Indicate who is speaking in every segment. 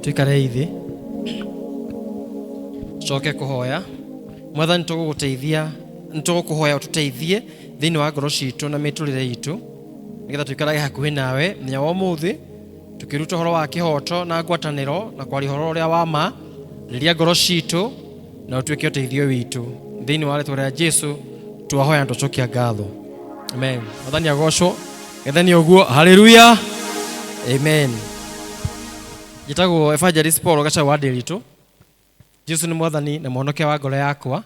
Speaker 1: Tuikarei thĩ, coke kũhoya. Mwathani, tũgũgũteithia, nĩtũgũkũhoya ũtũteithie thĩinĩ wa ngoro citũ na mĩtũrĩre itũ, nĩgetha tũikarage hakuhĩ nawe mũthenya wa ũmũthĩ, tũkĩruta ũhoro wa kĩhoto na ngwatanĩro na kwaria ũhoro ũrĩa wa ma rĩrĩa ngoro citũ, na ũtuĩke ũteithio witũ. Thĩinĩ wa rĩtwa rĩa Jesu twahoya na twacokia ngatho, amen. Mwathani agocwo. Getheni ũguo, haleluya, amen. Njĩtagwo Evangelist Paul Gacau wa Ndĩritũ. Jesu nĩ Mwathani na Mũhonokia wa ngoro yakwa.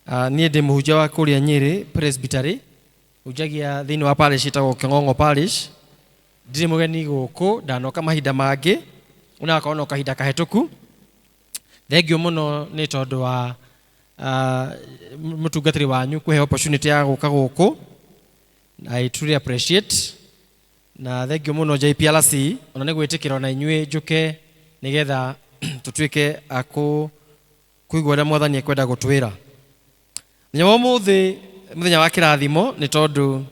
Speaker 1: Niĩ ndĩ mũhunjia wa kũrĩa Nyĩrĩ Presbytery, hunjagia thĩinĩ wa parish ĩtagwo Kĩng'ong'o Parish. Ndirĩ mũgeni gũkũ, ndanoka mahinda mangĩ, onakorwo no kahinda kahĩtũku. Thengiũ mũno nĩ tondũ wa mũtungatĩri wanyu kũhe opportunity ya gũka gũkũ. I truly appreciate, na thengiũ mũno JPRC ona nĩ gwĩtĩkĩra ona inyuĩ njũke, nĩgetha tũtuĩke a kũigua ũrĩa Mwathani ekwenda gũtwĩra. Mũthenya wa ũmũthĩ, mũthenya wa kĩrathimo, nĩ tondũ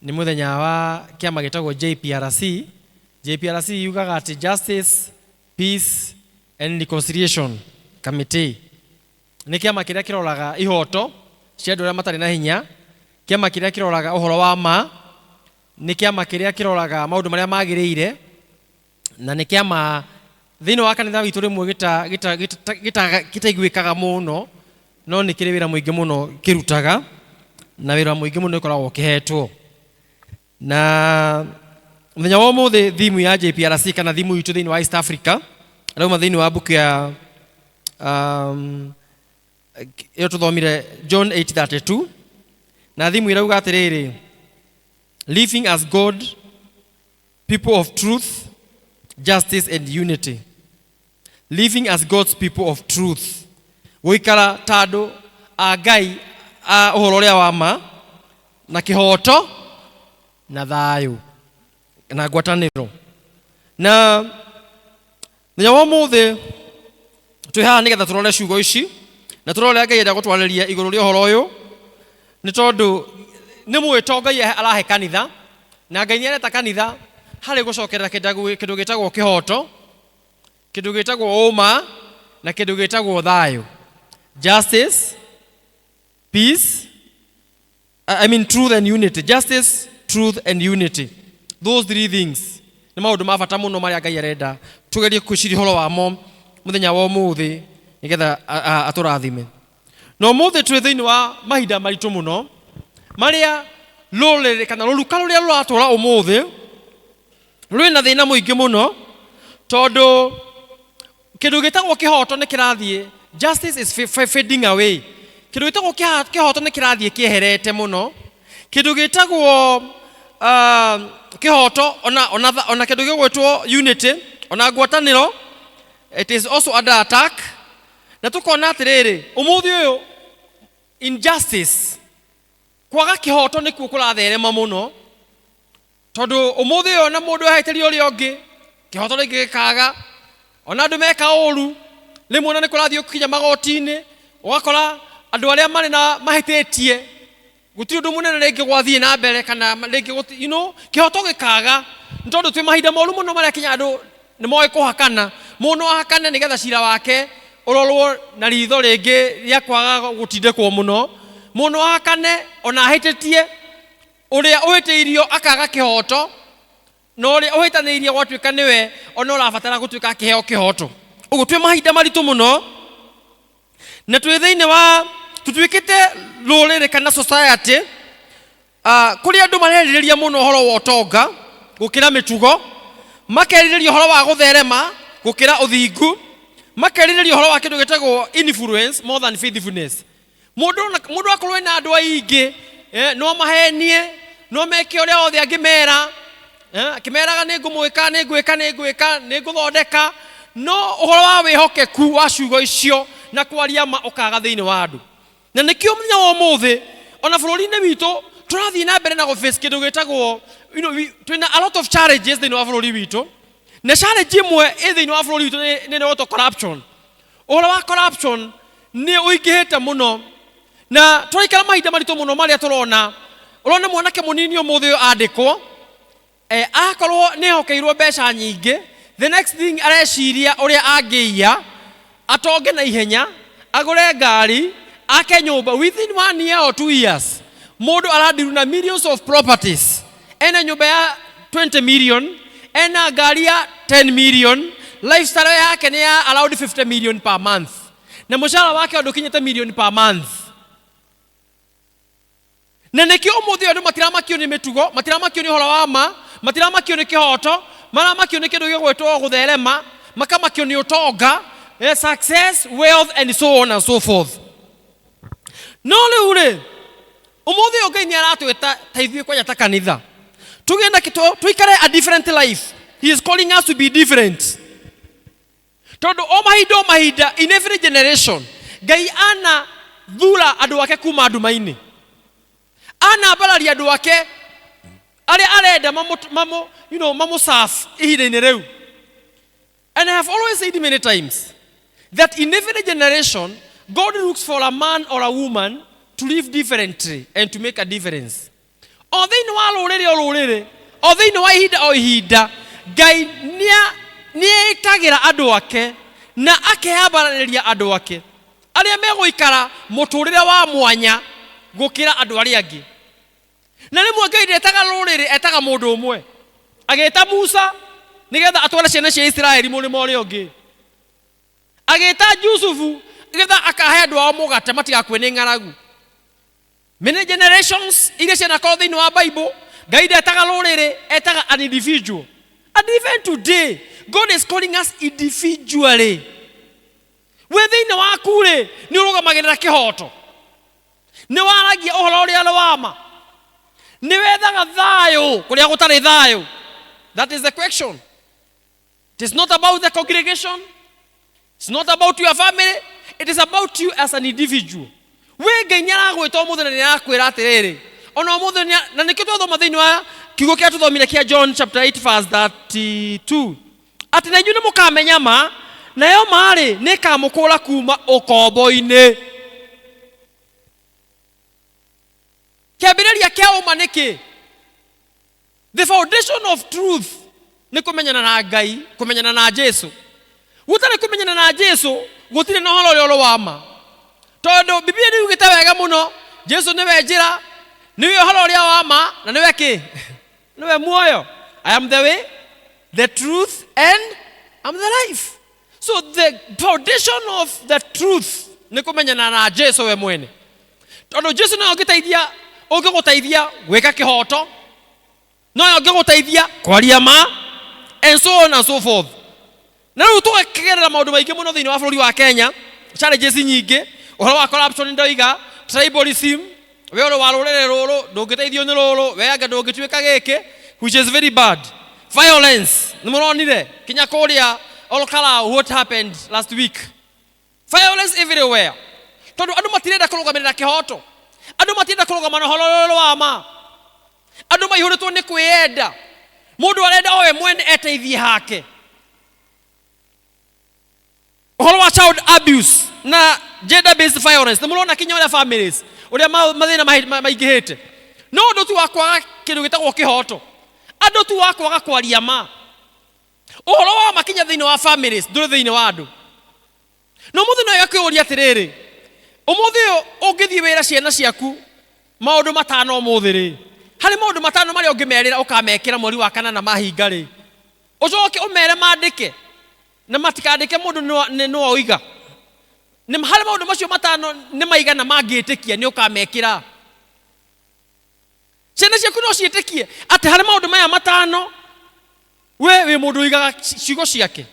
Speaker 1: nĩ mũthenya wa kĩama gĩtagwo JPRC. JPRC yugaga atĩ Justice, Peace and Reconciliation Committee. Nĩ kĩama kĩrĩa kĩroraga ihoto cia andũ arĩa matarĩ na hinya, kĩama kĩrĩa kĩroraga ũhoro wa ma, nĩ kĩama kĩrĩa kĩroraga maũndũ marĩa magĩrĩire, na nĩ kĩama thĩinĩ wa kanitha witũ rĩmwe gĩtaiguĩkaga mũno, no nĩ kĩrĩ wĩra mũingĩ mũno kĩrutaga, na wĩra mũingĩ mũno ĩkoragwo ũkĩhetwo. Na mũthenya wa ũmũthĩ, thimu ya JPRC kana thimu itũ thĩinĩ wa East Africa rauma thĩinĩ wa mbuku ya ĩyo tũthomire, John 8:32, na thimu ĩrauga atĩrĩrĩ, "Living as God people of truth, justice and unity." Living as God's people of truth, gũikara ta andũ a Ngai a ũhoro ũrĩa wa ma na kĩhoto na thayũ na ngwatanĩro. Na mũthenya wa ũmũthĩ twĩ haha nĩgetha tũrore ciugo ici na tũrore ũrĩa Ngai enda gũtwarĩria igũrũ rĩa ũhoro ũyũ, nĩ tondũ nĩ mwĩto Ngai arahe kanitha, na Ngai nĩ areta kanitha harĩ gũcokerera kĩndũ gĩtagwo kĩhoto, kĩndũ gĩtagwo ũma na kĩndũ gĩtagwo thayũ. Justice, peace, I mean truth and unity. Justice, truth and unity, those three things nĩ maũndũ ma bata mũno marĩa Ngai arenda tũgerie kwĩciria ũhoro wamo mũthenya wa ũmũthĩ, nĩgetha atũrathime. Na ũmũthĩ twĩ thĩinĩ wa mahinda maritũ mũno, marĩa rũrĩrĩ kana rũruka rũrĩa rũratũra ũmũthĩ rwĩna thĩna mũingĩ mũno, tondũ kĩndũ gĩtagwo kĩhoto nĩ kĩrathiĩ, justice is fading away. Kĩndũ gĩtagwo kĩhoto nĩ kĩrathiĩ kĩeherete mũno. Kĩndũ gĩtagwo kĩhoto ona kĩndũ gĩgwĩtwo unity, ona ngwatanĩro, it is also under attack. Na tũkona atĩrĩrĩ, ũmũthĩ ũyũ injustice, kwaga kĩhoto, nĩkuo kũratherema mũno, tondũ ũmũthĩ ũyũ ona mũndũ ahĩtĩria ũrĩa ũngĩ, kĩhoto rĩngĩ gĩkaga. Ona andũ meka ũru, rĩmwe ona nĩ kũrathiĩ gũkinya magoti-inĩ, ũgakora andũ arĩa marĩ na mahĩtĩtie gũtirĩ ũndũ mũnene rĩngĩ gwathiĩ na mbere, kana rĩngĩ kĩhoto gĩkaga, nĩ tondũ twĩ mahinda moru mũno marĩa kinya andũ nĩ moĩ kũhakana. Mũndũ ahakane nĩgetha cira wake ũrorwo na ritho rĩngĩ rĩa kwaga gũtindĩkwo mũno. Mũndũ ahakane ona ahĩtĩtie, ũrĩa ũhĩtĩirio akaga kĩhoto, na ũrĩa ũhĩtanĩirie gwatuĩka nĩwe ona ũrabatara gũtuĩka akĩheo kĩhoto. Ũguo twĩ mahinda maritũ mũno, na twĩ thĩinĩ wa tũtuĩkĩte rũrĩrĩ kana society kũrĩa andũ marerirĩria mũno ũhoro wa ũtonga gũkĩra mĩtugo, makerirĩria ũhoro wa gũtherema gũkĩra ũthingu, makerirĩria ũhoro wa kĩndũ gĩtagwo influence more than faithfulness. Mũndũ akorwo ena andũ aingĩ, no mahenie, no meke ũrĩa othe angĩmera, akĩmeraga nĩ ngũmwĩka, nĩ ngwĩka, nĩ ngwĩka, nĩ ngũthondeka, no ũhoro wa wĩhokeku wa ciugo icio na kwaria ma ũkaga thĩinĩ wa andũ. Na nĩkĩo mũthenya wa ũmũthĩ ona bũrũri-inĩ witũ tũrathiĩ na mbere na gũface kĩndũ gĩtagwo twĩna a lot of challenges thĩinĩ wa bũrũri witũ. Na challenge ĩmwe ĩ thĩinĩ wa bũrũri witũ nĩ ĩno corruption. Ũhoro wa corruption nĩ ũingĩhĩte mũno, na tũraikara mahinda maritũ mũno marĩa tũrona, ũrona mwanake mũnini ũmũthĩ ũyũ andĩkwo, akorwo nĩ ehokeirwo mbeca nyingĩ The next thing areciria ũrĩa angĩiya, atonge na ihenya, agũre ngari, ake nyũmba within 1 year or 2 years. Mũndũ arandiru na millions of properties, ena nyũmba ya 20 million, ena ngari ya 10 million, lifestyle yake nĩ ya around 50 million per month, na mũcara wake ndũkinyĩte million per month. Na nĩkĩo ũmũthĩ andũ matiramakio nĩ mĩtugo, matiramakio nĩ ũhoro wa ma, matiramakio nĩ kĩhoto, maramakio nĩ kĩndũ gĩgwĩtwo gũtherema, makamakio nĩ ũtonga, success, wealth and so on and so forth. No rĩu rĩ, ũmũthĩ ũyũ Ngai nĩ aratwĩta ta ithuĩ kwanja ta kanitha tũgĩe na tũikare a different life. He is calling us to be different, tondũ o mahinda o mahinda, in every generation, Ngai ana thura andũ ake kuma nduma-inĩ, anambararia andũ ake arĩa arenda mamu mamu serve ihinda-inĩ rĩu. And I have always said many times that in every generation, God looks for a man or a woman to live differently and to make a difference. O thĩinĩ wa rũrĩrĩ o rũrĩrĩ, o thĩinĩ wa ihinda o ihinda, Ngai nĩetagĩra andũ ake na akeyambararĩria andũ ake arĩa megũikara mũtũrĩre wa mwanya gũkĩra andũ arĩa angĩ. Na rĩmwe Ngai ndetaga rũrĩrĩ, etaga mũndũ ũmwe. Agĩta Musa nĩgetha atware ciana cia Isiraeli mũrĩmo ũrĩa ũngĩ. Agĩta Jusufu nĩgetha akahe andũ ao mũgate matigakue nĩ ng'aragu. Many generations iria cianakorwo thĩinĩ wa Bible, Ngai ndetaga rũrĩrĩ, etaga an individual. And even today, God is calling us individually. Wĩ thĩinĩ waku rĩ, nĩ ũrũgamagĩrĩra kĩhoto, nĩ waragia ũhoro ũrĩa ũrĩ wa ma, nĩ wethaga thayũ kũrĩa gũtarĩ thayũ? That is the question. It is not about the congregation, it's not about your family, it is about you as an individual. We Ngai nĩ aragwĩta ũmũthĩ na nĩ arakwĩra atĩrĩrĩ, ona ũmũthĩ na nĩkĩo twathoma thĩinĩ wa kiugo kĩrĩa tũthomire kĩa John chapter 8 verse 32, atĩ na inyuĩ nĩ mũkamenya ma, nayo ma rĩ, nĩ ĩkamũkũra kuma ũkombo-inĩ. Kĩambĩrĩria kĩa ũma nĩ kĩ? The foundation of truth nĩ kũmenyana na Ngai, kũmenyana na Jesu. Gũtarĩ kũmenyana na Jesu, gũtirĩ na ũhoro ũrĩa ũrĩ wa ma, tondũ Biblia nĩ yugĩte wega mũno, Jesu nĩwe njĩra, nĩwe ũhoro ũrĩa wa ma, na nĩwe kĩ? Nĩwe muoyo. I am the way, the truth and I'm the life. So the foundation of the truth nĩ kũmenyana na Jesu we mwene, tondũ Jesu nowe ũngĩteithia, ũngĩgũteithia gwĩka kĩhoto, nowe ũngĩgũteithia kwaria ma, and so on and so forth. Na rĩu tũgakĩgerera maũndũ maingĩ mũno thĩinĩ wa bũrũri wa Kenya, challenges nyingĩ, ũhoro wa corruption ndoiga, tribalism, we ũrĩ wa rũrĩrĩ rũrũ, ndũngĩteithio nĩ rũrũ, we anga ndũngĩtuĩka gĩkĩ, which is very bad. Violence, nĩ mũronire kinya kũrĩa Olkalou what happened last week. Violence everywhere, tondũ andũ matirenda kũrũgamĩrĩra kĩhoto, andũ matirenda kũrũgama na ũhoro ũrĩa wa ma, andũ maihũrĩtwo nĩ kwĩyenda, mũndũ arenda o we mwene eteithie hake. Ũhoro wa child abuse na gender based violence, nĩ mũrona kinya ũrĩa families, ũrĩa mathĩna maingĩhĩte. No ũndũ tu wa kwaga kĩndũ gĩtagwo kĩhoto, andũ tu wa kwaga kwaria ma, ũhoro wa makinya thĩinĩ wa families ndũrĩ thĩinĩ wa andũ. No mũthĩ no ĩgakwĩũria atĩrĩrĩ, ũmũthĩ ũyũ ũngĩthiĩ wĩra ciana ciaku maũndũ matano ũmũthĩ rĩ, harĩ maũndũ matano marĩa ũngĩmerĩra ũkamekĩra mweri wa kanana mahinga rĩ, ũcoke ũmere mandĩke na matikandĩke mũndũ nĩ nĩwa oiga, nĩ harĩ maũndũ macio matano nĩ maigana mangĩtĩkia nĩ ũkamekĩra? Ciana ciaku no ciĩtĩkie atĩ harĩ maũndũ maya matano we wĩ mũndũ ũigaga ciugo ciake,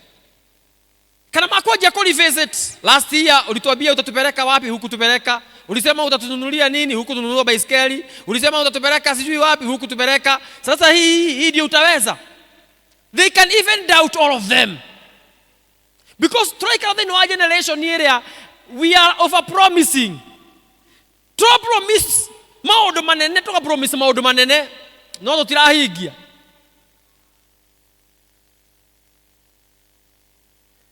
Speaker 1: kana makwanjia ku revisit last year ulituambia utatupeleka wapi, hukutupeleka? Ulisema utatununulia nini, hukutununua baiskeli? Ulisema utatupeleka sijui wapi, hukutupeleka? Sasa hii hii ndio utaweza? They can even doubt all of them, because tũraikara thĩinĩ wa generation ĩrĩa we are over promising. Tũra promise maũndũ manene, tũga promise maũndũ manene, no tũtirahingia.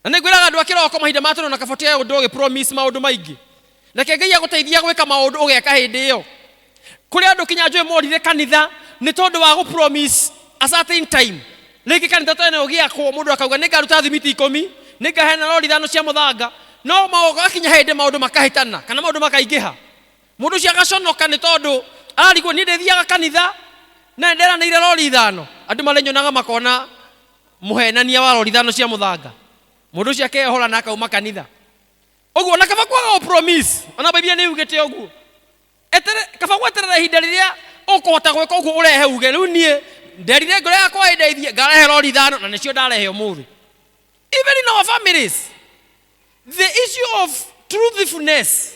Speaker 1: Na nĩ ngwĩraga andũ a kĩroko, mahinda ma tene na kabotia ũndũ ũgĩ promise maũndũ maingĩ, reke Ngai agũteithia gwĩka maũndũ ũgeka hĩndĩ ĩyo. Kũrĩ andũ kinya njũĩ morire kanitha nĩ tondũ wa gũ promise a certain time. Rĩngĩ kanitha ta ĩno ũgĩakwo mũndũ akauga nĩ ngaruta thimiti 10, nĩ ngaheana rori 5 cia mũthanga, no gakinya hĩndĩ maũndũ makahĩtana kana maũndũ makaingĩha. Mũndũ ũcio agaconoka nĩ tondũ ararigwo niĩ ndĩthiaga kanitha na nĩnderanĩire rori 5. Andũ marĩnyonaga makona mũhenania wa rori 5 cia mũthanga. Mũndũ ũcio akeohora na akauma kanitha. Ũguo na kaba kwaga gũ promise, ona Bibilia nĩ yugĩte ũguo. Etere, kaba gweterera ihinda rĩrĩa ũkũhota gwĩka ũguo ũrehe uge rĩu niĩ nderire ngoro yakwa ĩndeithie ngarehe rori 5 na nĩcio ndarehe ũmũthĩ. Even in our families, the issue of truthfulness,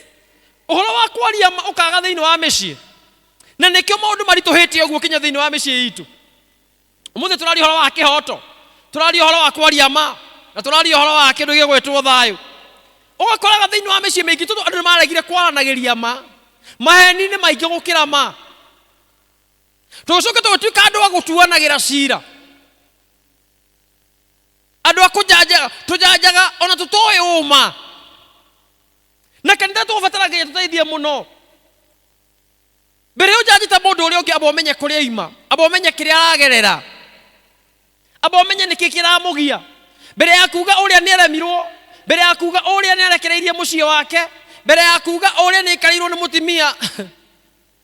Speaker 1: ũhoro wa kwaria ma ũkaga thĩinĩ wa mĩciĩ, na nĩkĩo maũndũ maritũhĩte ũguo kinya thĩinĩ wa mĩciĩ itũ. Ũmũthĩ tũraria ũhoro wa kĩhoto, tũraria ũhoro wa kwaria ma, na tũraria ũhoro wa kĩndũ gĩgwĩtwo thayũ. Ũgakoraga thĩinĩ wa mĩciĩ mĩingĩ tondũ andũ nĩmaregire kwaranagĩria ma, maheni nĩ maingĩ gũkĩra ma. Tũgĩcoka tũgĩtuĩka andũ a gũtuanagĩra cira, andũ a kũjanjaga, tũjanjaga ona tũtoĩ ũma. Na kanitha tũgũbatara Ngai atũteithie mũno. Mbere ũjanjĩte mũndũ ũrĩa ũngĩ, amba ũmenye kũrĩa aima, amba ũmenye kĩrĩa aragerera, amba ũmenye nĩkĩ kĩramũgia. Mbere ya kuga ũrĩa nĩaremirwo, mbere ya kuga ũrĩa nĩarekereirie mũciĩ wake, mbere ya kuga ũrĩa nĩaikarĩirwo nĩ mũtumia,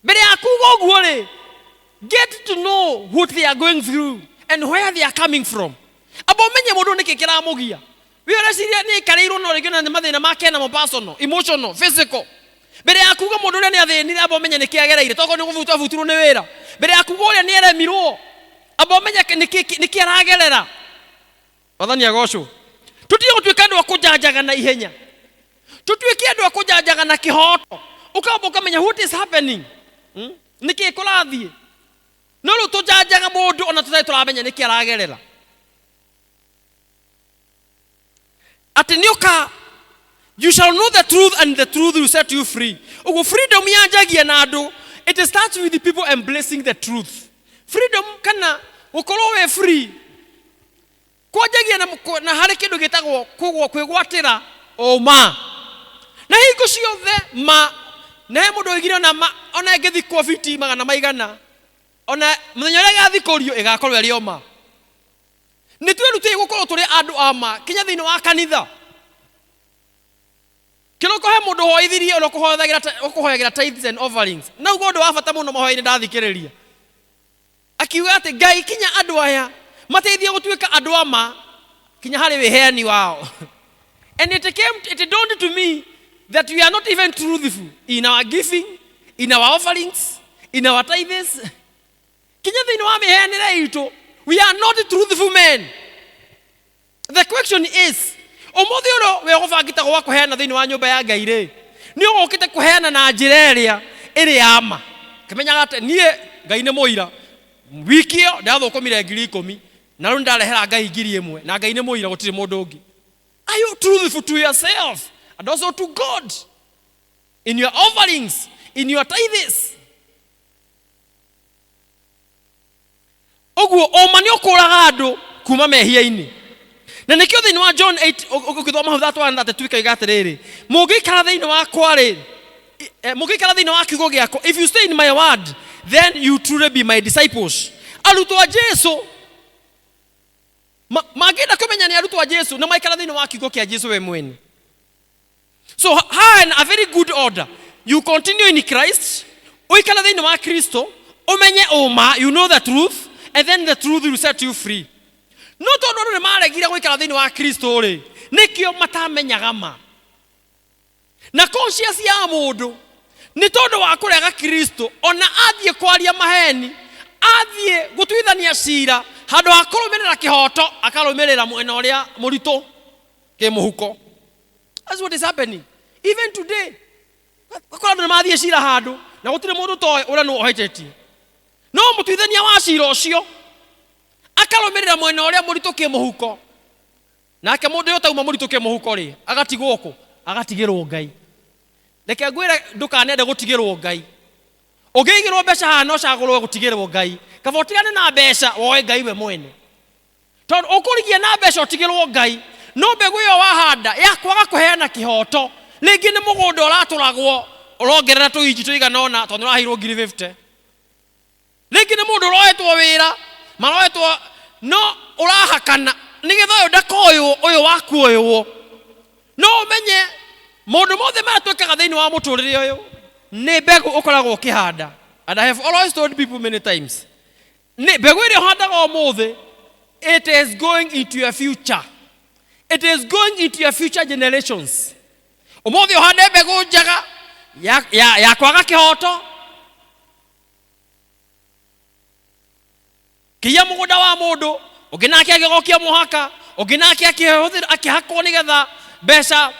Speaker 1: mbere ya kuga ũguo rĩ, get to know what they are going through and where they are coming from. Amba ũmenye mũndũ nĩkĩ kĩramũgia. We ũreciria nĩaikarĩirwo no rĩngĩ ona nĩ mathĩna make namo personal, emotional, physical. Mbere ya kuga mũndũ ũrĩa nĩathĩnire, amba ũmenye nĩkĩ agereire, tokorwo nĩ gũbutwo abutirwo nĩ wĩra. Mbere ya kuga ũrĩa nĩaremirwo, amba ũmenye nĩkĩ aragerera. Mwathani agocwo. Tũtige gũtuĩka andũ a kũjanjaga na ihenya, tũtuĩke andũ a kũjanjaga na kĩhoto. Ũkamba ũkamenya what is happening, nĩkĩ kũrathiĩ. No rĩu tũjanjaga mũndũ ona tũtarĩ tũramenya nĩkĩ aragerera. Atĩ nĩ ũka, you shall know the truth and the truth will set you free. Ũguo freedom yanjagia na andũ, it starts with the people embracing the truth. Freedom kana gũkorwo wĩ free kwanjagia na harĩ kĩndũ gĩtagwo kwĩgwatĩra ũma. Na hingo ciothe ma, na he mũndũ oigire ona ma, ona ĩngĩthikwo biti magana maigana, ona mũthenya ũrĩa ĩgathikũrio ĩgakorwo ĩrĩ o ma. Nĩ twĩrutĩire gũkorwo tũrĩ andũ a ma kinya thĩinĩ wa kanitha. Kĩroko he mũndũ ũhoithirie ũrĩa ũkũhoyagĩra tithes and offerings. Na uga ũndũ wa bata mũno mahoya-inĩ ndathikĩrĩria. Akiuga atĩ Ngai kinya andũ aya mateithie gũtuĩka andũ a ma kinya harĩ wĩheani wao. And it came, it dawned to me that we are not even truthful in our giving, in our offerings, in our tithes. Kinya thĩinĩ wa mĩheanĩre itũ, we are not truthful men. The question is, ũmũthĩ ũrĩa we ũgũbangĩte gwa kũheana thĩinĩ wa nyũmba ya Ngai rĩ, nĩ ũgũkĩte kũheana na njĩra ĩrĩa ĩrĩ ya ma. Kĩmenyaga atĩ niĩ Ngai nĩ mũira, wiki ĩyo ndathũkũmire 10,000 na rĩu ndarehera Ngai 1,000 na Ngai nĩ mũira, gũtirĩ mũndũ ũngĩ. Are you truthful to yourself and also to God in your offerings, in your tithes? Ũguo ũma nĩ ũkũraga andũ kuma mehia-inĩ. Na nĩkĩo thĩinĩ wa John 8 ũgĩthoma hau thatũ wa thate tuĩka atĩrĩrĩ, mũngĩikara thĩinĩ wakwa rĩ, mũngĩikara thĩinĩ wa kiugo gĩakwa, if you stay in my word, then you truly be my disciples. Arutwo a Jesu mangĩenda kũmenya nĩ arutwo a Jesu, nĩ maikara thĩinĩ wa kiugo kĩa Jesu we mwene. So haha a very good order. You continue in Christ, ũikare thĩinĩ wa Kristo, ũmenye ũma, you know the truth, and then the truth will set you free. No tondũ andũ nĩ maregire gũikara thĩinĩ wa Kristo rĩ, nĩkĩo matamenyaga ma. Na conscience ya mũndũ nĩ tondũ wa kũrega Kristo, ona athiĩ kwaria maheni, athiĩ gũtuithania cira, handũ ha kũrũmĩrĩra kĩhoto, akarũmĩrĩra mwena ũrĩa mũritũ kĩmũhuko. That's what is happening. Even today, ũkora andũ nĩ mathiĩ cira handũ na gũtirĩ mũndũ ũtoĩ ũrĩa nũ ũhĩtĩtie. No mũtuithania wa cira ũcio akarũmĩrĩra mwena ũrĩa mũritũ kĩmũhuko. Nake mũndũ ũyũ ũtauma mũritũ kĩmũhuko rĩ, agatigwo kũ? Agatigĩrwo Ngai. Reke ngwĩre ndũkanende gũtigĩrwo Ngai. Ũngĩigĩrwo mbeca haha no ũcagũrwo gũtigĩrwo Ngai. Kaba ũtigane na mbeca woe Ngai we mwene. Tondũ ũkũrigia na mbeca ũtigĩrwo Ngai, no mbegũ ĩyo wahanda ya kwaga kũheana kĩhoto, rĩngĩ nĩ mũgũnda ũratũragwo ũrongerera tũinji tũigana ũna tondũ nĩ ũraheirwo 50,000. Rĩngĩ nĩ mũndũ ũroetwo wĩra, maroetwo No ũrahakana nĩgetha ũyũ ndakoywo, ũyũ wakuoywo. No ũmenye maũndũ mothe marĩa twĩkaga thĩinĩ wa mũtũrĩre ũyũ nĩ mbegũ ũkoragwo ũkĩhanda. And I have always told people many times, nĩ mbegũ ĩrĩa ũhandaga ũmũthĩ, it is going into your future, it is going into your future generations. Ũmũthĩ ũhande mbegũ njega ya kwaga kĩhoto, kĩiya mũgũnda wa mũndũ ũngĩ, nake agĩgokia mũhaka ũngĩ, nake akĩhũthĩra akĩhakwo nĩgetha mbeca,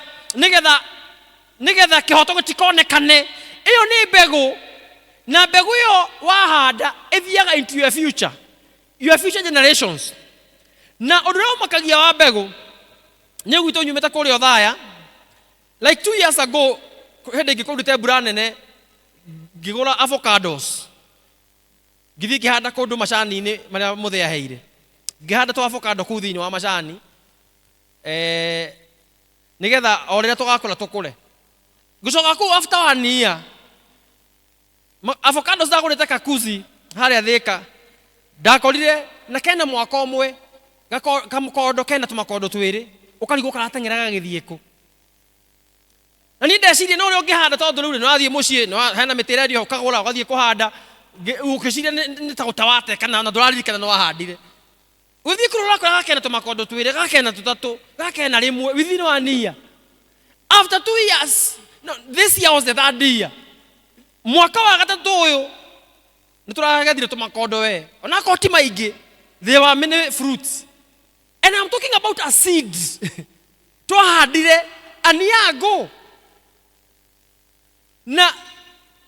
Speaker 1: nĩgetha kĩhoto gĩtikonekane. Ĩyo nĩ mbegũ, na mbegũ ĩyo wahanda ĩthiaga into your future, your future generations. Na ũndũ ũrĩa ũmakagia wa mbegũ nĩ gwitũ nyumĩte kũrĩa Othaya like 2 years ago, hĩndĩ ĩngĩ kwaurĩte mbura nene, ngĩgũra avocados, ngĩthiĩ ngĩhanda kũndũ macani-inĩ marĩa mũthee aheire. Ngĩhanda tũ avocado kũu thĩinĩ wa macani, nĩgetha o rĩrĩa tũgakũra tũkũre. Ngĩcoka kũu after one year, avocados ndagũrĩte kakuzi harĩa Thĩka, ndakorire na kena mwaka ũmwe kamũkondo kena tũmakondo twĩrĩ, ũkarigwo karateng'era gagĩthiĩ kũ. Na niĩ ndeciria no ũrĩa ũngĩhanda, tondũ rĩu nĩ wathiĩ mũciĩ hena mĩtĩ ĩrendio, ũkagũra ũgathiĩ kũhanda, ũkĩciria nĩ ta gũtawate kana na ndũraririkana nĩ wahandire. Gũthiĩ kũrora ũrakora gakena tũmakondo twĩrĩ, gakena tũtatũ, gakena rĩmwe within one year. After 2 years, no, this year was the third year, mwaka wa gatatũ ũyũ, nĩ tũragethire tũmakondo we, onakorwo ti maingĩ, there were many fruits. And I'm talking about a seed twahandire a year ago. Na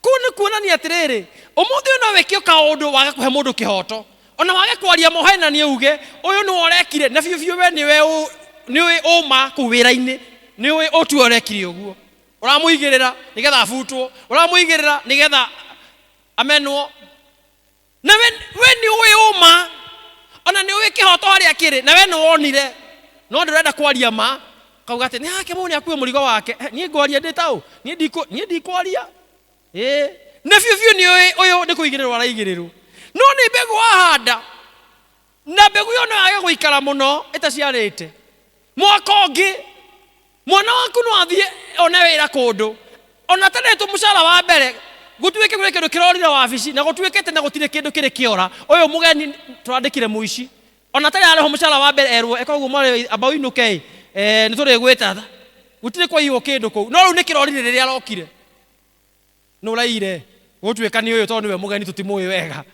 Speaker 1: kũu nĩ kuonania atĩrĩrĩ, ũmũthĩ ũyũ no wĩke kaũndũ wage kũhe mũndũ kĩhoto, ona wage kwaria mohenanie, uge ũyũ nĩwe ũrekire, na biũ biũ we nĩwe nĩũĩ ũma kũu wĩra-inĩ, nĩũĩ ũtue ũrekire ũguo, ũramũigĩrĩra nĩgetha abutwo, ũramũigĩrĩra nĩgetha amenwo. Na we nĩ ũĩ ũma, ona nĩ ũĩ kĩhoto harĩa kĩrĩ, na we nĩ wonire, no ndũrenda kwaria ma, kauga atĩ nĩ hake mũndũ nĩ akue mũrigo wake. Niĩ ngwaria ndĩ taũ? Niĩ ndikwaria. Ĩĩ, na biũ biũ nĩ ũĩ ũyũ nĩ kũigĩrĩrwo araigĩrĩrwo, no nĩ mbegũ wahanda, na mbegũ ĩyo no yage gũikara mũno ĩtaciarĩte. Mwaka ũngĩ mwana waku no athiĩ one wĩra kũndũ, ona atarĩtwo mũcara wa mbere, gũtuĩke kũrĩ kĩndũ kĩrorire wabici, na gũtuĩkĩte na gũtirĩ kĩndũ kĩrĩ kĩora, ũyũ mũgeni tũrandĩkire mũici. Ona atarĩ arĩhwo mũcara wa mbere, erwo eka ũguo, mwarĩ amba ũinũke ĩ, nĩ tũrĩgwĩta, gũtirĩ kwaiywo kĩndũ kũu, no rĩu nĩ kĩrorire rĩrĩa arokire. Nĩ ũraire gũtuĩka nĩ ũyũ, tondũ nĩwe mũgeni tũtimũĩ wega,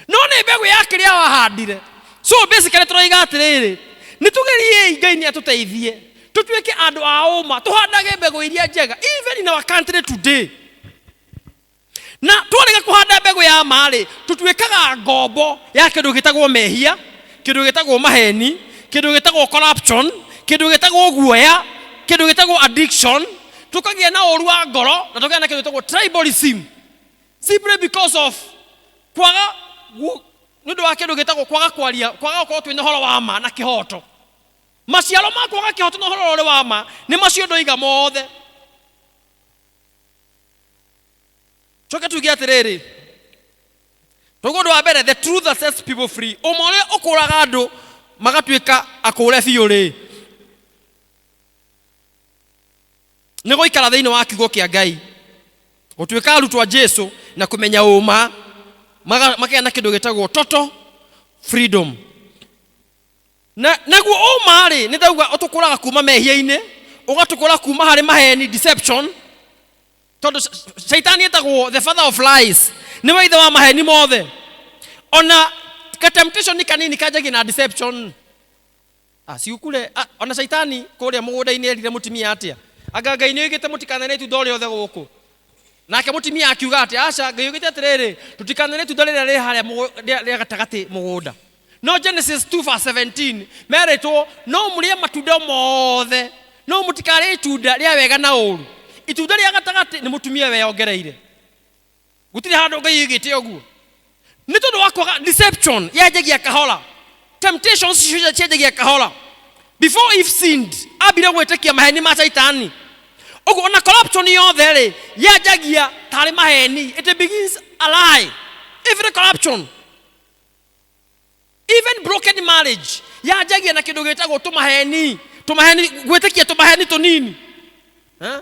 Speaker 1: no nĩ mbegũ ya kĩrĩa wahandire. So basically tũroiga atĩrĩrĩ, nĩ tũgeriei, Ngai nĩ atũteithie tũtuĩke andũ a ũma, tũhandage mbegũ iria njega even in our country today. Na twarega kũhanda mbegũ ya ma-rĩ, tũtuĩkaga ngombo ya kĩndũ gĩtagwo mehia, kĩndũ gĩtagwo maheni, kĩndũ gĩtagwo corruption, kĩndũ gĩtagwo guoya, kĩndũ gĩtagwo addiction, tũkagĩa na ũru wa ngoro, na tũkagĩa na kĩndũ gĩtagwo tribalism, simply because of kwaga nĩ ũndũ wa kĩndũ gĩtagwo kwaga kwaria, kwaga gũkorwo twĩna ũhoro wa ma na kĩhoto. Maciaro ma kwaga kĩhoto na ũhoro ũrĩ wa ma nĩ macio ndoiga mothe. Coke tuge atĩrĩrĩ, toguo ũndũ wa mbere, the truth that sets people free, ũma ũrĩa ũkũraga andũ magatuĩka akũre biũ rĩ, nĩ gũikara thĩinĩ wa kiugo kĩa Ngai, gũtuĩka arutwo a Jesu na kũmenya ũma, makagĩa na kĩndũ gĩtagwo total freedom. Na naguo ũma rĩ, nĩ ndauga ũtũkũraga kuma mehia-inĩ, ũgatũkũra kuma harĩ maheni, deception, tondũ shaitani etagwo the father of lies, nĩwe ithe wa maheni mothe. Ona ka temptation kanini kanjagia na deception. Ciukure ona shaitani kũrĩa mũgũnda-inĩ erire mũtumia atĩa? Anga Ngai nĩ oigĩte mũtikanarĩe itunda o rĩothe gũkũ? Nake mũtumia akiuga atĩ aca, Ngai oigĩte atĩrĩrĩ, tũtikanarĩe itunda rĩrĩa rĩ harĩa rĩa gatagatĩ mũgũnda. No Genesis 2 verse 17 merĩtwo no mũrĩe matunda mothe, no mũtikarĩe itunda rĩa wega na ũru. Itunda rĩa gatagatĩ nĩ mũtumia weyongereire, gũtirĩ handũ Ngai oigĩte ũguo. Nĩ tondũ wa kwaga deception yanjagia kahora, temptations icio cianjagia kahora. Before Eve sinned, ambire gwĩtĩkia maheni ma Shaitani. Ũguo ona corruption yothe rĩ, yanjagia tarĩ maheni. It begins a lie, every corruption. Even broken marriage yanjagia na kĩndũ gĩtagwo tũmaheni, tũmaheni, gwĩtĩkia tũmaheni tũnini. Eh?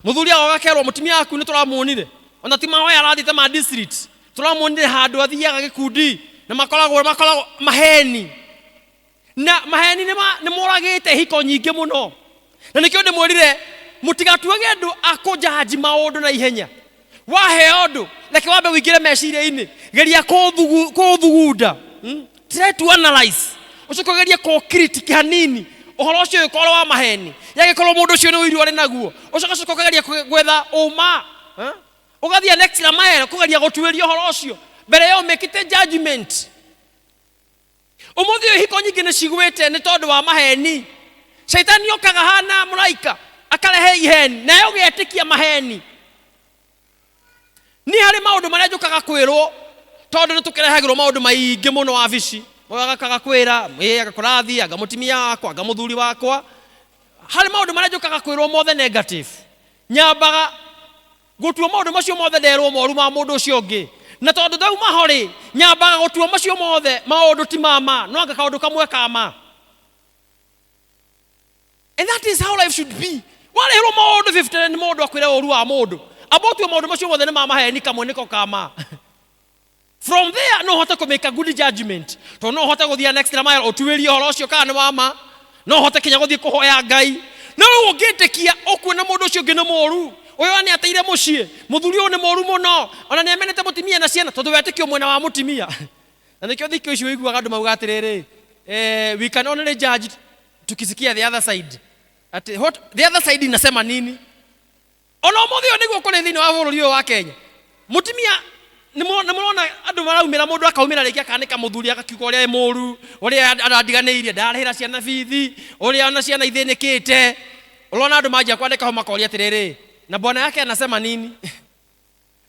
Speaker 1: Mũthuri ago agakerwo mũtumia waku nĩ tũramuonire, ona ti mahoya arathiĩte ma district, tũramuonire handũ athiaga gĩkundi na makoragwo maheni. Na maheni nĩ moragĩte hiko nyingĩ mũno. Na nĩkĩo ndĩmwĩrire mũtigatuage andũ a kũnjanji maũndũ na ihenya. Waheo ũndũ reke wambe ũingĩre meciria-inĩ, geria kũũthugunda. Try to analyze, ũcoke ũgerie kũũkritik hanini ũhoro ũcio ũgĩkorwo wa maheni, yagĩkorwo mũndũ ũcio nĩ ũiru arĩ naguo, ũcoke ũcoke ũkageria gwetha ũma. Ũgathiĩ an extra mile kũgeria gũtuĩria ũhoro ũcio mbere ya ũmĩkĩte judgment. Ũmũthĩ ũyũ hiko nyingĩ nĩ cigwĩte nĩ tondũ wa maheni. Caitani okaga hana mũraika akarehe iheni nawe ũgetĩkia maheni. Niĩ harĩ maũndũ marĩa njũkaga kwĩrwo, tondũ nĩ tũkĩrehagĩrwo maũndũ maingĩ mũno wabici. Ũyũ agakaga kwĩra, ĩ, anga kũrathiĩ, anga mũtumia wakwa, anga mũthuri wakwa. Harĩ maũndũ marĩa njũkaga kwĩrwo mothe negative. Nyambaga gũtua maũndũ macio mothe nderwo moru ma mũndũ ũcio ũngĩ. Na tondũ ndauma ho rĩ, nyambaga gũtua macio mothe maũndũ ti ma ma, no anga kaũndũ kamwe ka ma. And that is how life should be. Warehwo maũndũ 50 nĩ mũndũ akwĩre ũru wa mũndũ, amba ũtue maũndũ macio mothe nĩ ma maheni, kamwe nĩko ka ma. From there no ũhote kũ make a good judgment, tondũ no ũhote gũthiĩ an extra mile ũtuĩrie ũhoro ũcio kana nĩ wa ma, no ũhote kinya gũthiĩ kũhoya Ngai. No rĩu ũngĩtĩkia ũkuona mũndũ ũcio ũngĩ nĩ mũru, ũyũ nĩ ateire mũciĩ, mũthuri ũyũ nĩ mũru mũno, ona nĩ amenete mũtumia na ciana, tondũ wetĩkio mwena wa mũtumia. Na nĩkĩo thikũ ici ũiguaga andũ mauga atĩrĩrĩ, we can only judge tukisikia the other side. Ati, what, the other side inasema nini? Ona ũmũthĩ ũyũ nĩguo kũrĩ thĩinĩ wa bũrũri ũyũ wa Kenya. Mũtumia, nĩ mũrona andũ maraumĩra, mũndũ akaumĩra rĩngĩ akanĩka mũthuri agakiuga ũrĩa e mũru, ũrĩa arandiganĩirie, ndararĩhĩra ciana bithi, ũrĩa ona ciana ithĩnĩkĩte. Ũrona andũ manjia kwandĩka ho makoria atĩrĩrĩ, na bwana yake anasema nini?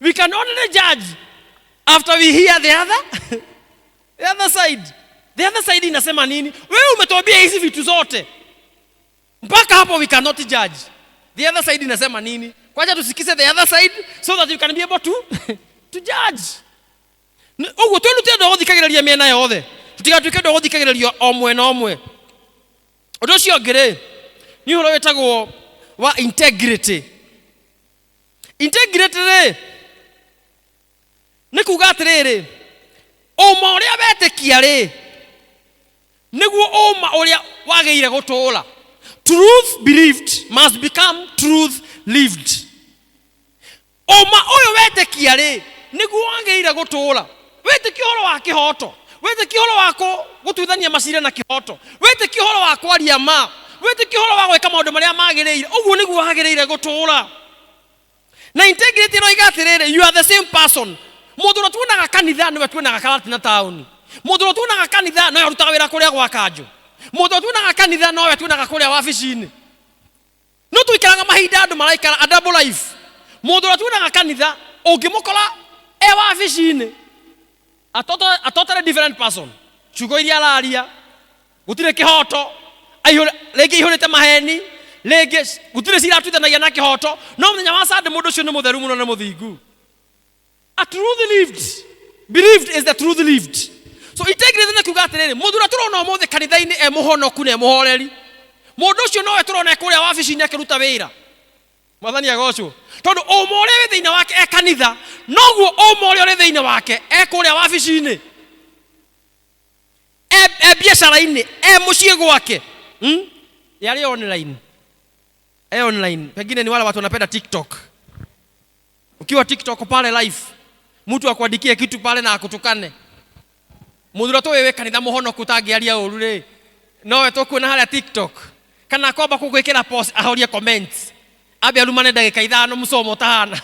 Speaker 1: We can only judge after we hear the other side. The other side inasema nini? Wewe umetuambia hizi vitu zote. Mpaka hapo we cannot judge. The other side inasema nini? Kwacha tusikize the other side so that you can be able to judge. Ũguo twĩrute andũ a gũthikagĩrĩria mĩena yothe. Tũtigatuĩke andũ a gũthikagĩrĩria o mwena ũmwe. Ũndũ ũcio ũngĩ rĩ, nĩ ũhoro wĩtagwo wa integrity. Integrity rĩ, nĩ kuga atĩrĩrĩ, ũma ũrĩa wetĩkia rĩ, nĩguo ũma ũrĩa wagĩrĩire gũtũũra. Truth believed must become truth lived. Ũma ũyũ wetĩkia rĩ, nĩguo wagĩrĩire gũtũũra. Wetĩkia ũhoro wa kĩhoto, wetĩkia ũhoro wa gũtuithania macira na kĩhoto, wetĩkia ũhoro wa kwaria ma, wetĩkia ũhoro wa gwĩka maũndũ marĩa magĩrĩire, ũguo nĩguo wagĩrĩire gũtũũra. Na integrity ĩroiga atĩrĩrĩ, you are the same person. Mũndũ ũrĩa tuonaga kanitha nĩwe tuonaga Karatina taũni. Mũndũ ũrĩa tuonaga kanitha nowe ũrutaga wĩra kũrĩa gwa kanjũ. Mũndũ ũrĩa tuonaga kanitha nowe tuonaga kũrĩa wabici-inĩ. No tũikaraga mahinda andũ maraikara a double life. Mũndũ ũrĩa tuonaga kanitha ũngĩmũkora e wabici-inĩ, a totally different person. Ciugo iria araria gũtirĩ kĩhoto, rĩngĩ aihũrĩte maheni, rĩngĩ gũtirĩ cira atuithanagia na kĩhoto, no mũthenya wa Sunday mũndũ ũcio nĩ mũtheru mũno na mũthingu. A truth lived, believed is the truth lived. So integrity nĩ kuga atĩrĩrĩ, mũndũ ũrĩa tũrona ũmũthĩ kanitha-inĩ e mũhonoku na e mũhoreri, mũndũ ũcio nowe tũrona e kũrĩa wabici-inĩ akĩruta wĩra. Mwathani agocwo. Tondũ ũma ũrĩa wĩ thĩinĩ wake e kanitha, noguo ũma ũrĩa ũrĩ thĩinĩ wake e kũrĩa wabici-inĩ, e biacara-inĩ, e mũciĩ gwake. Yarĩ online. E online. Pengine ni wale watu wanapenda TikTok. Ukiwa TikTok pale live, mtu akuandikie kitu pale na akutukane. Mũndũ ũrĩa tũĩ wĩ kanitha mũhonoku ũtangĩaria ũru rĩ, nowe tũkuona harĩa TikTok. Kana akwamba gũgwĩkĩra post ahorie comments. Ambe arumane ndagĩka ithano mũcomo ũtahana.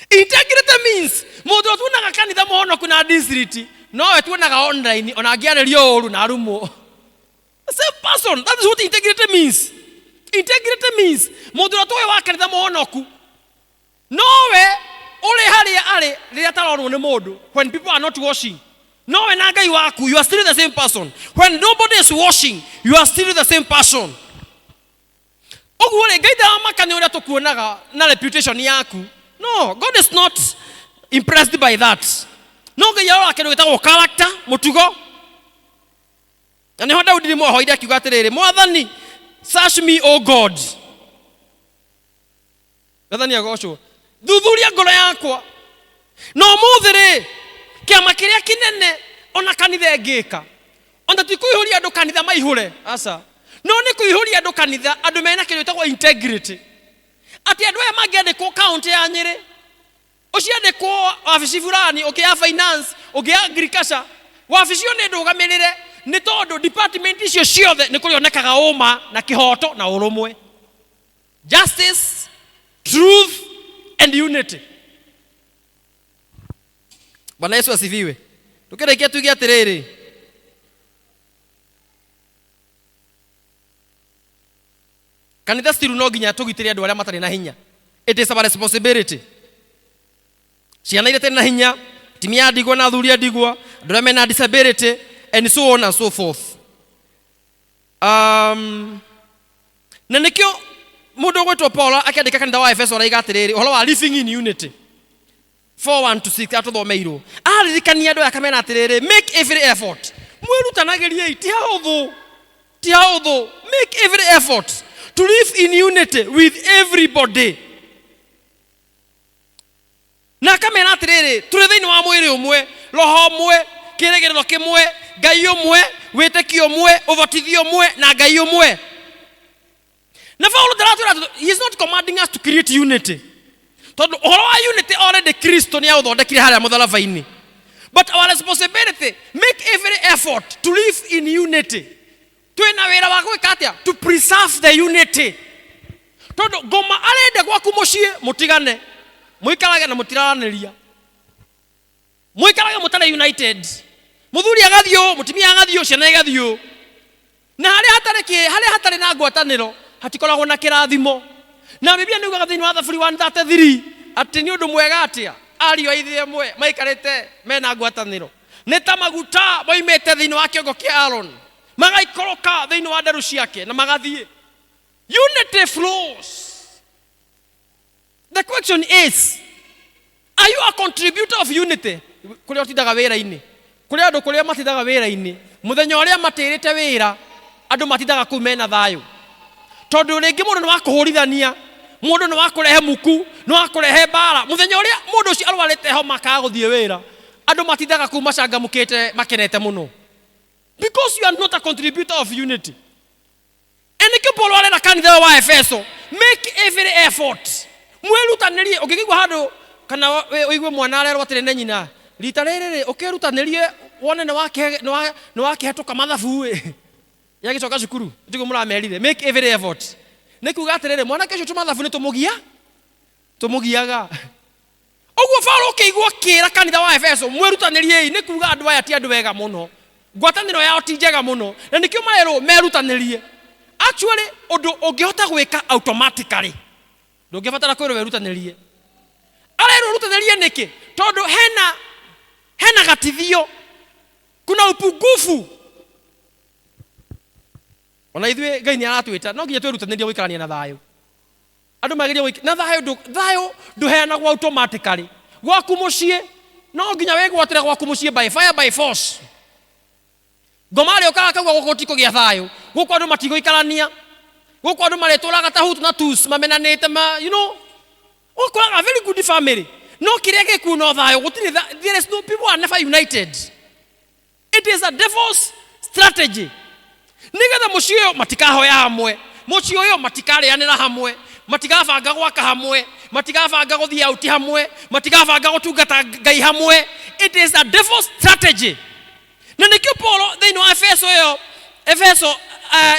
Speaker 1: Integrity means mũndũ ũrĩa tuonaga kanitha mũhonoku na district, nowe tuonaga online ona angĩarĩrio ũru na arumwo. The same person. That is what integrity means. Integrity means mũndũ ũrĩa tũĩ wa kanitha mũhonoku nowe ũrĩ harĩa arĩ rĩrĩa ataronwo nĩ mũndũ, when people are not watching, nowe na Ngai waku, you are still the same person. When nobody is watching, you are still the same person. Ũguo rĩ, Ngai ndaramaka nĩ ũrĩa tũkuonaga na reputation yaku. No, God is not impressed by that. No Ngai aroraga kĩndũ gĩtagwo character, mũtugo. Na nĩho Daudi rĩmwe ahoire akiuga atĩrĩrĩ, Mwathani, search me, O God. Mwathani agocwo. Thuthuria ngoro yakwa. Na ũmũthĩ rĩ, kĩama kĩrĩa kĩnene ona kanitha ĩngĩka, ona ti kũihũria andũ kanitha maihũre, aca, no nĩ kũihũria andũ kanitha, andũ mena kĩndũ gĩtagwo integrity, atĩ andũ aya mangĩandĩkwo kaũntĩ ya Nyĩrĩ, ũciandĩkwo wabici fulani, ũngĩ ya finance, ũngĩ ya agriculture, wabici ĩyo nĩ ndũgamĩrĩre, nĩ tondũ department icio ciothe nĩ kũrĩonekaga ũma na kĩhoto na ũrũmwe. Justice, truth and unity. Bwana Yesu asifiwe. Tukĩrĩkia tuge atĩrĩrĩ, kanitha still no nginya tũgitĩre andũ arĩa matarĩ na hinya. It is our responsibility. Ciana iria itarĩ na hinya, atumia a ndigwa na athuri a ndigwa, andũ arĩa mena disability and so on and so forth. Na nĩkĩo mũndũ ũgwĩtwo Paul akĩandĩka kanitha wa Efeso araiga atĩrĩrĩ ũhoro wa living in unity 4:1 to 6 atũthomeirwo, aririkania andũ aya akamera atĩrĩrĩ, make every effort, mwĩrutanagĩriei, ti hahũthũ, ti hahũthũ, make every effort to live in unity with everybody. Na akamera atĩrĩrĩ, tũrĩ thĩinĩ wa mwĩrĩ ũmwe, roho ũmwe, kĩrĩgĩrĩro kĩmwe, Ngai ũmwe, wĩtĩkio ũmwe, ũbatithio ũmwe, na Ngai ũmwe. Na Paulo ndaratwĩra atĩ, he is not commanding us to create unity, tondũ ũhoro wa unity already Kristo nĩ aũthondekire harĩa mũtharaba-inĩ. But our responsibility, make every effort to live in unity. Twĩna wĩra wa gwĩka atĩa? To preserve the unity. Tondũ ngoma arenda gwaku mũciĩ mũtigane, mũikarage na mũtiraranĩria, mũikarage mũtarĩ united, mũthuri agathiĩ ũũ, mũtumia agathiĩ ũũ, ciana igathiĩ ũũ. Na harĩa hatarĩ na ngwatanĩro hatikoragwo na kĩrathimo. Na Biblia nĩ yugaga thĩinĩ wa Thaburi 133 atĩ nĩ ũndũ mwega atĩa ariũ a ithe amwe maikarĩte mena ngwatanĩro, nĩ ta maguta moimĩte thĩinĩ wa kĩongo kĩa Aaron, magaikũrũka thĩinĩ wa nderu ciake na magathiĩ. Unity flows. The question is, are you a contributor of unity? Kũrĩa ũtindaga wĩra-inĩ, kũrĩ andũ kũrĩa matindaga wĩra-inĩ, mũthenya ũrĩa matĩrĩte wĩra, andũ matindaga kũu mena thayũ. Tondũ rĩngĩ mũndũ nĩ wa kũhũrithania, mũndũ nĩ wa kũrehe muku, nĩ wa kũrehe mbara. Mũthenya ũrĩa mũndũ ũcio arwarĩte homa akaga gũthiĩ wĩra, andũ matindaga kũu macangamũkĩte makenete mũno. Because you are not a contributor of unity. And nĩkĩo Paul arera kanitha wa Efeso, make every effort, mwĩrutanĩrie. Ũngĩkĩigua handũ kana ũigue mwana arerwo atĩrĩ nĩ nyina, rita rĩrĩ rĩ, ũkĩrutanĩrie wone nĩ wakĩhetũka mathabu ĩ. Yagĩcoka cukuru, tiguo mũramerire, make every effort. Nĩ kuga atĩrĩrĩ, mwanake ũcio tũmathabu nĩ tũmũgiaga. Ũguo Paulo ũkĩigua akĩra kanitha wa Efeso, mwĩrutanĩriei, nĩ kuga andũ aya ti andũ ega mũno, ngwatanĩro yao ti njega mũno, na nĩkĩo marerwo merutanĩrie. Actually, ũndũ ũngĩhota gwĩka automatically, ndũngĩbatara kwĩrwo wĩrutanĩrie. Arerwo ũrutanĩrie nĩkĩ? Tondũ hena gatithio, kuna upungufu. Ona ithuĩ Ngai nĩ aratwĩta, no nginya twĩrutanĩrie gũikarania na thayũ. Andũ magĩrĩire na thayũ thayũ ndũheanagwo automatically. Gwaku mũciĩ no nginya wĩgwatĩre gwaku mũciĩ by fire by force. Ngoma arĩũkaga akauga gũkũ gũtikũgĩa thayũ, gũkũ andũ matigũikarania, gũkũ andũ marĩtũraga ta Hutu na Tutsi mamenanĩte ma, you know, ũkoraga very good family, no kĩrĩa gĩkuo no thayũ gũtirĩ there is no, people are never united. It is a devil's strategy. Nĩgetha mũciĩ ũyũ matikahoya hamwe, mũciĩ ũyũ matikarĩanĩra hamwe, matigabanga gwaka hamwe, matigabanga gũthiĩ out hamwe, matigabanga gũtungata Ngai hamwe. It is a devil's strategy. Na nĩkĩo Paul thĩinĩ wa Efeso ĩyo, Efeso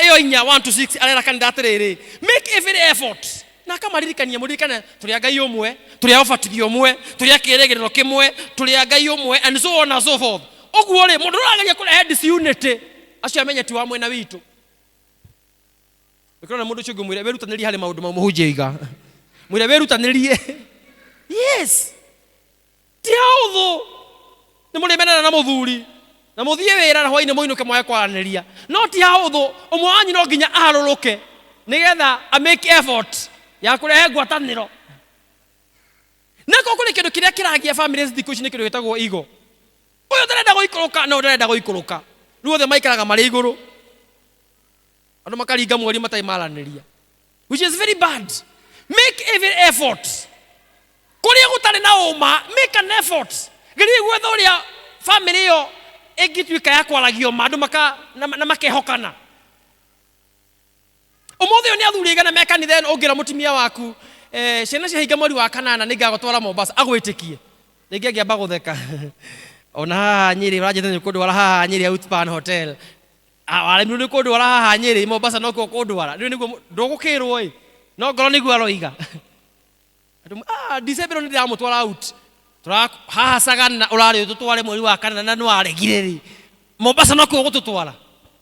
Speaker 1: ĩyo inya, one to six, arera kanitha atĩrĩrĩ, make every effort. Na akamaririkania, mũririkane tũrĩ a Ngai ũmwe, tũrĩ a ũbatithio ũmwe, tũrĩ a kĩĩrĩgĩrĩro kĩmwe, tũrĩ a Ngai ũmwe, and so on and so forth. Ũguo rĩ, mũndũ ũrageria kũrehe disunity, acio amenye ti wa mwena witũ. Ũkĩrona mũndũ ũcio ũngĩ mwĩre wĩrutanĩrie harĩ maũndũ mau mũhunjia oiga. Mwĩre wĩrutanĩrie. Yes. Ti haũthũ. Nĩ mũrĩmenana na mũthuri na mũthiĩ wĩra na hwainĩ mũinũke mwage kwaranĩria. No ti haũthũ, ũmwe wanyu no nginya aharũrũke nĩgetha a make effort ya kũrehe ngwatanĩro. Na korwo kũrĩ kĩndũ kĩrĩa kĩragia families thikũ ici nĩ kĩndũ gĩtagwo ego. Ũyũ ndarenda gũikũrũka na ũyũ ndarenda gũikũrũka. Rĩu othe maikaraga marĩ igũrũ. Andũ makaringa mweri matarĩ maranĩria. Which is very bad. Make every effort. Kũrĩa gũtarĩ na ũma, make an effort. Geria gwetha ũrĩa family ĩyo ĩngĩtuĩka ya kwaragio ma andũ maka, na, na makehokana. Ũmũthĩ ũyũ nĩ athuri aigana me kanitha ĩno ũngĩra mũtumia waku eh, ciana ciahinga mweri wa kanana nĩ ngagũtwara Mombasa agwĩtĩkie. Rĩngĩ angĩamba gũtheka ona haha Nyĩrĩ ũranjĩta nĩ kũndwara haha Nyĩrĩ Outpan Hotel. Ah, waremirwo nĩ kũndwara haha Nyĩrĩ Mombasa nokuo kũndwara. Rĩu nĩguo ndũgũkĩrwo ĩ. No ngoro nĩguo aroiga. Andũ ah, December ĩno nĩ ndĩramũtwara out. Tũra haha Sagana ũrarĩ ũtũtware mweri wa kanana na nĩwaregire rĩ. Mombasa nokuo gũtũtwara.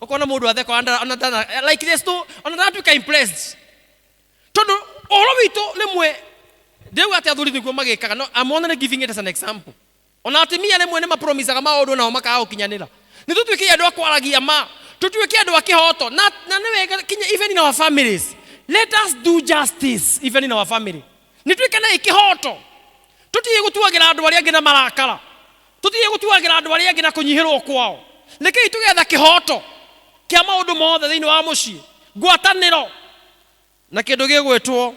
Speaker 1: Ũkona mũndũ atheka ona ndana like there's no ona ndaratuĩka impressed. Tondũ ũhoro witũ rĩmwe ndĩuga atĩ athuri nĩguo magĩkaga no I'm only giving it as an example. Ona atumia rĩmwe nĩ mapromisaga maũndũ nao makaga gũkinyanĩra. Nĩ tũtuĩke andũ a kwaragia ma, tũtuĩke andũ a kĩhoto na, na nĩ wega kinya even in our families. Let us do justice even in our family. Nĩ twĩkanei kĩhoto. Tũtige gũtuagĩra andũ arĩa angĩ na marakara. Tũtige gũtuagĩra andũ arĩa angĩ na kũnyihĩrwo kwao. Rekei tũgetha kĩhoto kĩa maũndũ mothe thĩinĩ wa mũciĩ, ngwatanĩro na kĩndũ gĩgwĩtwo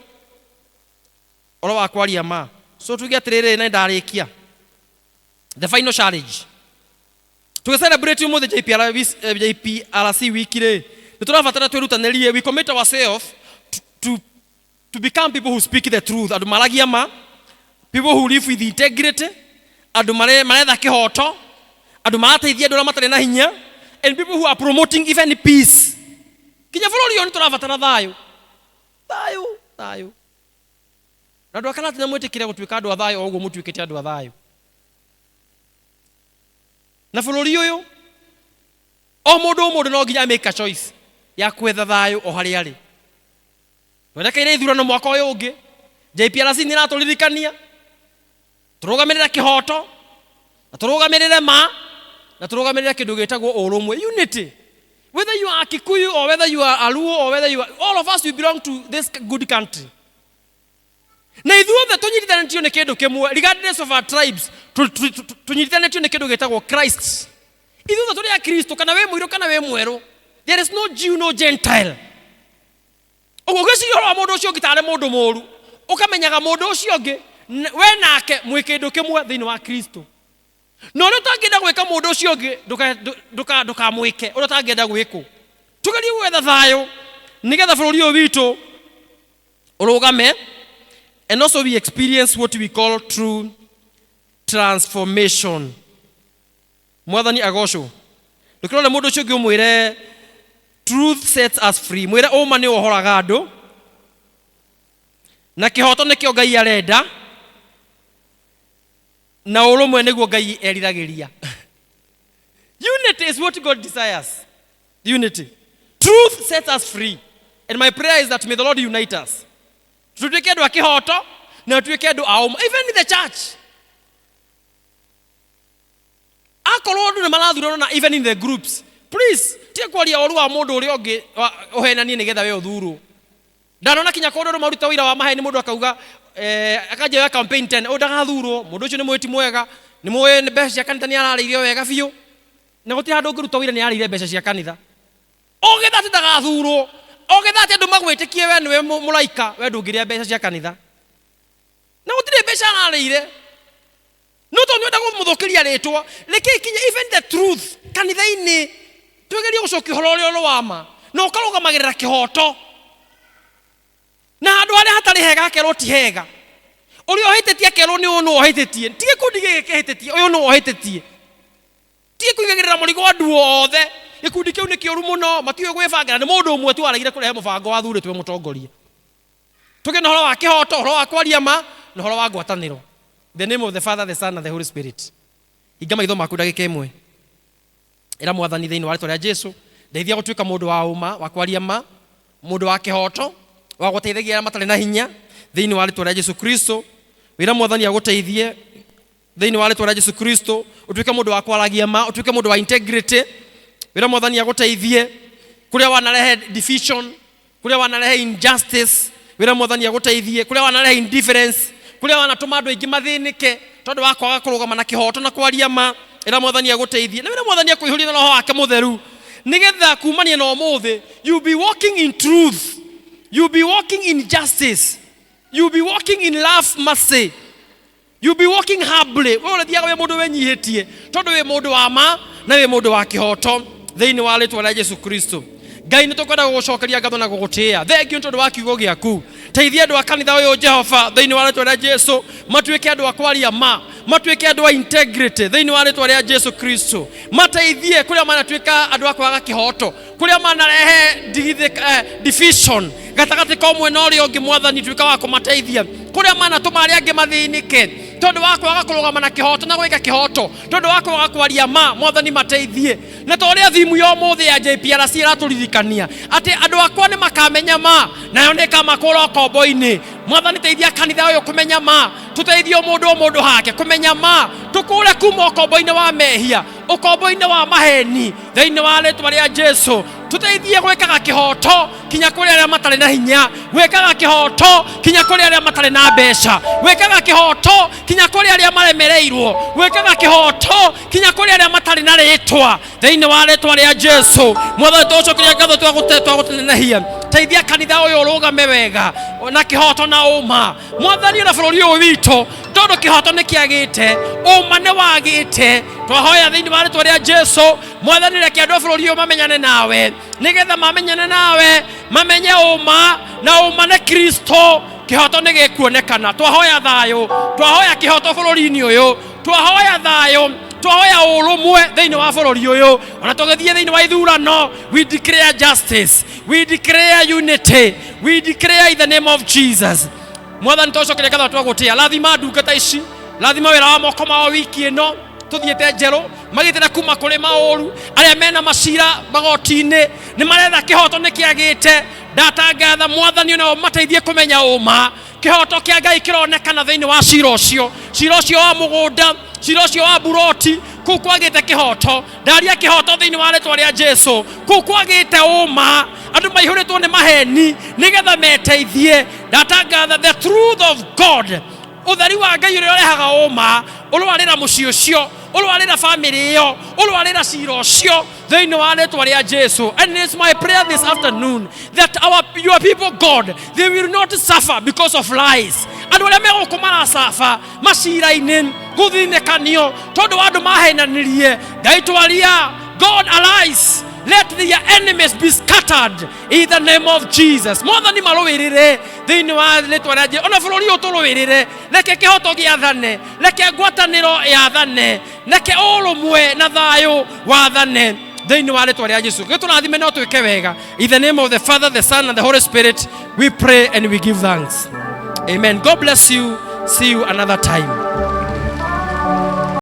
Speaker 1: ũhoro wa kwaria ma. So tuge atĩrĩrĩ na ndarĩkia. The final challenge. Tũgĩ celebrate ũmũthĩ JPRC week rĩ, nĩ tũrabatara twĩrutanĩrie, we commit ourselves to become people who speak the truth, andũ maragia ma, people who live with integrity, andũ maretha kĩhoto, andũ marateithia andũ arĩa matarĩ na hinya, and people who are promoting even peace. Kinya bũrũri ũyũ nĩ tũrabatara thayũ. Thayũ, thayũ. Na andũ a Karatina mwĩtĩkĩre gũtuĩka andũ a thayũ o ũguo mũtuĩkĩte andũ a thayũ. Na bũrũri ũyũ o mũndũ o mũndũ no nginya make a choice ya kwetha thayũ o harĩa arĩ. Twerekeire ithurano mwaka ũyũ ũngĩ. JPRC nĩ ĩratũririkania tũrũgamĩrĩre kĩhoto na tũrũgamĩrĩre ma na tũrũgamĩrĩre kĩndũ gĩtagwo ũrũmwe, unity. Whether you are Kikuyu or whether you are a Luo or whether you are, all of us we belong to this good country. Na ithuothe tũnyitithanĩtio nĩ kĩndũ kĩmwe, regardless of our tribes, tũnyitithanĩtio nĩ kĩndũ gĩtagwo Christ. Ithuothe tũrĩ a Kristo, kana wĩ mũirũ kana wĩ mwerũ. There is no Jew, no Gentile. Ũguo ũgĩciria ũhoro wa mũndũ ũcio ũngĩ tarĩ mũndũ mũru, ũkamenyaga mũndũ ũcio ũngĩ we nake mwĩ kĩndũ kĩmwe thĩinĩ wa Kristo. Na ũrĩa ũtangĩenda gwĩka mũndũ ũcio ũngĩ ndũkamwĩke ũrĩa ũtangĩenda gwĩkwo. Tũgerie gwetha thayũ nĩgetha bũrũri ũyũ witũ ũrũgame, and also we experience what we call true transformation. Mwathani agocwo. Ndũkĩrore mũndũ ũcio ũngĩ ũmwĩre truth sets us free. Mwĩre ũma nĩ wohoraga andũ na kĩhoto nĩkĩo Ngai arenda na ũrũmwe nĩguo Ngai eriragĩria. Unity is what God desires. Unity. Truth sets us free. And my prayer is that may the Lord unite us. Tutuĩke andũ a kĩhoto na tutuĩke andũ a ũma. Even in the church. Akorwo andũ nĩ marathurana na even in the groups, please tiga kwaria ũru wa mũndũ ũrĩa ũngĩ ũhenanie nĩgetha we ũthurwo. Ndanona kinya kũndũ andũ maruta ũira wa maheni mũndũ akauga eh, akanjia ya campaign tene ũyũ ndagathurwo, mũndũ ũcio nĩ mwĩti mwega, nĩ mũĩ nĩ mbeca cia kanitha nĩ ararĩire o wega biũ. Na gũtirĩ handũ ũngĩruta ũira nĩ arĩire mbeca cia kanitha. Ũngĩtha atĩ ndagathurwo, ũngĩtha atĩ andũ magwĩtĩkie we nĩwe mũraika, we ndũngĩrĩa mbeca cia kanitha. Na gũtirĩ mbeca ararĩire. No tondũ nĩwenda kũmũthũkĩria rĩtwa, reke ikinye even the truth kanitha-inĩ, twĩgerie gũcokia ũhoro ũrĩa ũrĩ wa ma na ũkarũgamagĩrĩra kĩhoto, na handũ harĩa hatarĩ hega hakerwo ti hega, ũrĩa ũhĩtĩtie akerwo nĩ ũyũ nĩwe ũhĩtĩtie, ti gĩkundi gĩkĩ kĩhĩtĩtie, ũyũ nĩwe ũhĩtĩtie. Tige kũigagĩrĩra mũrigo andũ othe, gĩkundi kĩu nĩ kĩũru mũno, matiũĩ gwĩbangĩra, nĩ mũndũ ũmwe tu waregire kũrehe mũbango wathurĩtwo mũtongoria. Tũgĩe na ũhoro wa kĩhoto, ũhoro wa kwaria ma, na ũhoro wa ngwatanĩro. In the name of the Father, the Son, and the Holy Spirit. Hinga maitho maku ndagĩka ĩmwe. Ĩra Mwathani thĩinĩ wa rĩtwa rĩa Jesu, ndeithia gũtuĩka mũndũ wa ũma, wa kwaria ma, mũndũ wa kĩhoto, wa gũteithagia arĩa matarĩ na hinya, thĩinĩ wa rĩtwa rĩa Jesu Kristo. Wĩra Mwathani agũteithie thĩinĩ wa rĩtwa rĩa Jesu Kristo, ũtuĩke mũndũ wa kwaragia ma, ũtuĩke mũndũ wa integrity. Wĩra Mwathani agũteithie kũrĩa wanarehe division, kũrĩa wanarehe injustice. Wĩra Mwathani agũteithie kũrĩa wanarehe indifference, kũrĩa wanatũma andũ aingĩ mathĩnĩke tondũ wa kwaga kũrũgama na kĩhoto na kwaria ma. Ĩra Mwathani agũteithie, na wĩra Mwathani akũihũrie na Roho wake Mũtheru, nĩgetha kumania na ũmũthĩ you be walking in truth, you be walking in justice, you be walking in love, mercy, you be walking humbly. We ũrĩthiaga wĩ mũndũ wĩnyihĩtie, tondũ wĩ mũndũ wa ma na wĩ mũndũ wa kĩhoto, thĩinĩ wa rĩtwa rĩa Jesu Kristo. Ngai, nĩ tũkwenda gũgũcokeria ngatho na gũgũtĩĩa. Thengiũ nĩ tondũ wa kiugo gĩaku. Teithia andũ a kanitha ũyũ, Jehova, thĩinĩ wa rĩtwa rĩa Jesu, matuĩke andũ a kwaria ma, matuĩke andũ a integrity, thĩinĩ wa rĩtwa rĩa Jesu Kristo. Mateithie kũrĩa manatuĩka andũ a kwaga kĩhoto, kũrĩa manarehe division gatagatĩ ka ũmwe na ũrĩa ũngĩ. Mwathani, tuĩka wa kũmateithia kũrĩa manatũma arĩa angĩ mathĩnĩke tondũ wa kwaga kũrũgama na kĩhoto na gwĩka kĩhoto, tondũ wa kwaga kwaria ma. Mwathani, mateithie. Na ta ũrĩa thimu ya ũmũthĩ ya JPRC ĩratũririkania atĩ andũ akwa nĩ makamenya ma, nayo nĩ ĩkamakũra ũkombo-inĩ. Mwathani, teithia kanitha ũyũ kũmenya ma. Tũteithie o mũndũ o mũndũ hake kũmenya ma, tũkũre kuma ũkombo-inĩ wa mehia, ũkombo-inĩ wa maheni, thĩinĩ wa rĩtwa rĩa Jesu. Tũteithie gwĩkaga kĩhoto kinya kũrĩ arĩa matarĩ na hinya, gwĩkaga kĩhoto kinya kũrĩ arĩa matarĩ na mbeca, gwĩkaga kĩhoto kinya kũrĩ arĩa maremereirwo, gwĩkaga kĩhoto kinya kũrĩ arĩa matarĩ na rĩtwa, thĩinĩ wa rĩtwa rĩa Jesu. Mwathani, tũcokeria ngatho, twagũtenehia. Teithia kanitha ũyũ ũrũgame wega na kĩhoto na ũma, Mwathani, ona bũrũri ũyũ witũ, tondũ kĩhoto nĩ kĩagĩte, ũma nĩ wagĩte. Twahoya thĩinĩ wa rĩtwa rĩa Jesu. Mwathani, reke andũ a bũrũri ũyũ mamenyane nawe, nĩgetha mamenyane nawe mamenye ũma, na ũma nĩ Kristo, kĩhoto nĩ gĩkuonekana. Twahoya thayũ, twahoya kĩhoto bũrũri-inĩ ũyũ, twahoya thayũ, twahoya ũrũmwe thĩinĩ wa bũrũri ũyũ. Ona tũgĩthiĩ thĩinĩ wa ithurano, we declare justice, we declare unity, we declare in the name of Jesus. Mwathani, twacokeria ngatho, twagũtĩa. Rathima ndungata ici, rathima wĩra wa moko mao wiki ĩno tũthiĩte njerũ, magitĩra kuma kũrĩ maũru. Arĩa mena macira magoti-inĩ, nĩ maretha kĩhoto, nĩ kĩagĩte, ndatangatha, Mwathani, onao mateithie kũmenya ũma. Kĩhoto kĩa Ngai kĩronekana thĩinĩ wa cira ũcio, cira ũcio wa mũgũnda, cira ũcio wa buroti. Kũu kwagĩte kĩhoto, ndaria kĩhoto thĩinĩ wa rĩtwa rĩa Jesu. Kũu kwagĩte ũma, andũ maihũrĩtwo nĩ maheni nĩgetha meteithie. Ndatangatha the truth of God, ũtheri wa Ngai ũrĩa ũrehaga ũma, ũrwarĩra mũciĩ ũcio, ũrwarĩra famĩlĩ ĩyo, ũrwarĩra cira ũcio, thĩinĩ wa rĩtwa rĩa Jesu. And it's my prayer this afternoon that our your people, God, they will not suffer because of lies. Andũ arĩa megũkũ maracaba macira-inĩ, gũthinĩkanio tondũ wa andũ mahenanirie, Ngai, twaria. God, arise, let their enemies be scattered in the name of Jesus. Mwathani, marũĩrĩre thĩinĩ wa rĩtwa rĩa Jesu. Ona bũrũri ũyũ tũrũĩrĩre, reke kĩhoto gĩathane, reke ngwatanĩro yathane, reke ũrũmwe na thayũ wathane, thĩinĩ wa rĩtwa rĩa Jesu. Gĩtũrathime no twĩke wega. In the name of the Father, the Son and the Holy Spirit, we pray and we give thanks. Amen. God bless you. See you another time.